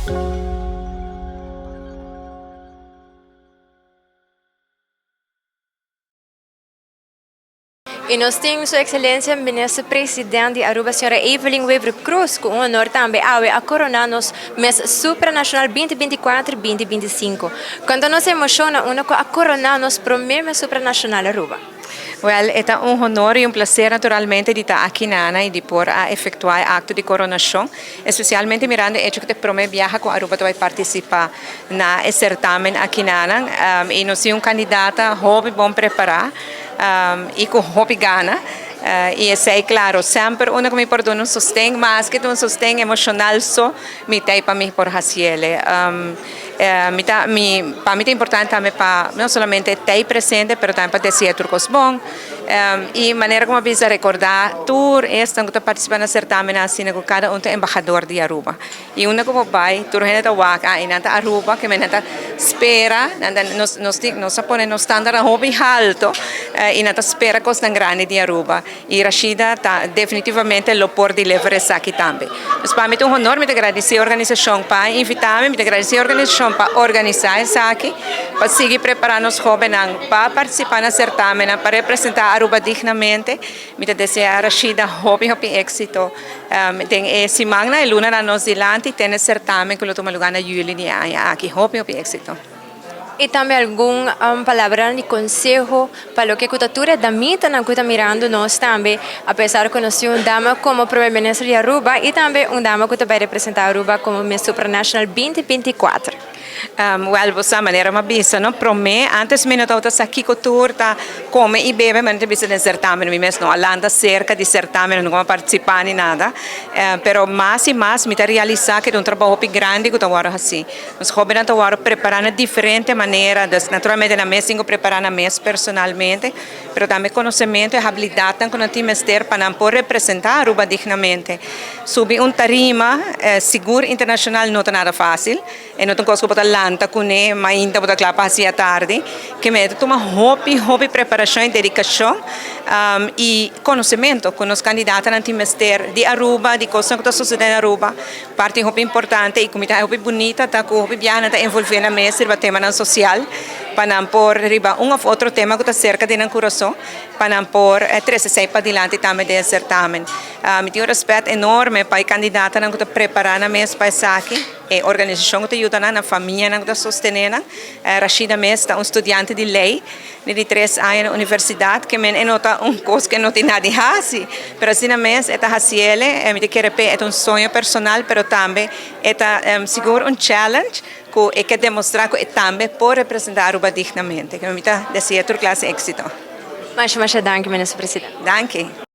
Y nos tin Su Excelencia Minister President di Aruba Sra. Evelyn Wever Croes cu un honor tambe awe a corona nos Miss Supranacional 2024 2025. Cuanto nos emociona unda cu a corona nos prome Miss Supranacional Aruba. Wel, e ta un honor y un placer naturalmente di ta aki nana y di por a efectua e acto di coronacion, especialmente mirando e hecho cu ta e prome biaha cu Aruba ta bay participa na e certamen aki nana y nos tin un candidata hopi bon prepara. Y cu hopi gana. Y esey claro, semper unda cu mi por duna un sosten, maske ta un sosten emocional so, mi ta ey pa mi por haciele. Mi ta, mi, pa mi ta importante tambe pa no solamente ta ey presente, pero tambe pa desea tur cos bon. Y manera como a bisa recorda tur esnan cu ta participa na certamennan asina cu cada un ta embahador di Aruba. Y unda cu bo bay, tur hende ta wak, ah, y nan ta Aruba, ke men nan ta spera, nan ta, nos, nos tin, nos a pone nos standaardnan hopi halto, y nan ta spera cosnan grandi di Aruba. Y Rashida ta definitivamente lo por deliver esaki tambe. Dus pa mi ta un honor, mi ta gradici e organisacion pa invita mi, mi ta gradici e organisacion pa organisa esaki, pa sigui prepara nos hobennan pa participa na certamennan, pa representa Aruba dignamente. Mi ta desea Rashida hopi hopi exito den e simannan e lunanan nos dilanti tene certamen cu lo tuma lugar na juli di e aña aki. Hopi hopi exito. Y tambe algun palabranan di conseho pa loke cu ta tur e damitanan cu ta mirando nos tambe, apesar cu nos tin un dama como Prome Minister di Aruba y tambe un dama cu ta bay representa Aruba como Miss Supranational 2024. Wèl, bo sa manera mi a bisa, no? Promé, ántes mi no tabata sa kiko tur ta kome i bebe, mi no ta bisa den sertámen, mi mes no a lanta serka di sertámen, no a partisipá ni nada. Pero mas i mas mi ta realisá ku ta un trabou hopi grandi ku ta wòrdu hasí. Nos hóbennan ta wòrdu prepará na diferente manera, dus naturalmente nan mes tin ku prepará nan mes personalmente, pero tambe konosementu i habilidatnan ku nan tin mester pa nan por representá Aruba dignamente. Subi un tarima sigur internashonal no ta nada fásil. E no ta un kos ku bo ta lanta kuné mainta bo ta kla pa hasi atardi. Ke mester ta tuma hopi hopi preparashon i dedikashon i konosementu ku nos kandidatonan tin mester di Aruba, di kosnan ku ta sosodé na Aruba. Parti hopi importante i ku mi ta haña hopi bunita ta ku hopi biaha nan ta envolvé nan mes riba temanan sosial pa nan por riba un òf otro tema ku ta serka di nan kurason pa nan por trese esei padilanti tambe den e sertamen. Mi tin un rèspèt enorme pa e kandidatonan ku ta prepará nan mes pa esaki. E organisashon ku ta yuda nan, nan famianan ku ta sostené nan. Rashida mes ta un studiante di lei di di tres aña na universidat, ke men e no ta un kos ku e no tin nada di hasi, pero asina mes e ta hasiel, mi ta kere p'e e ta un soño personal, pero tambe e ta sigur un challenge ku e ke demostrá ku e tambe por representá Aruba dignamente. Mi ta desea tur klase éksito. Masha masha danki, Minister Presidente. Danki.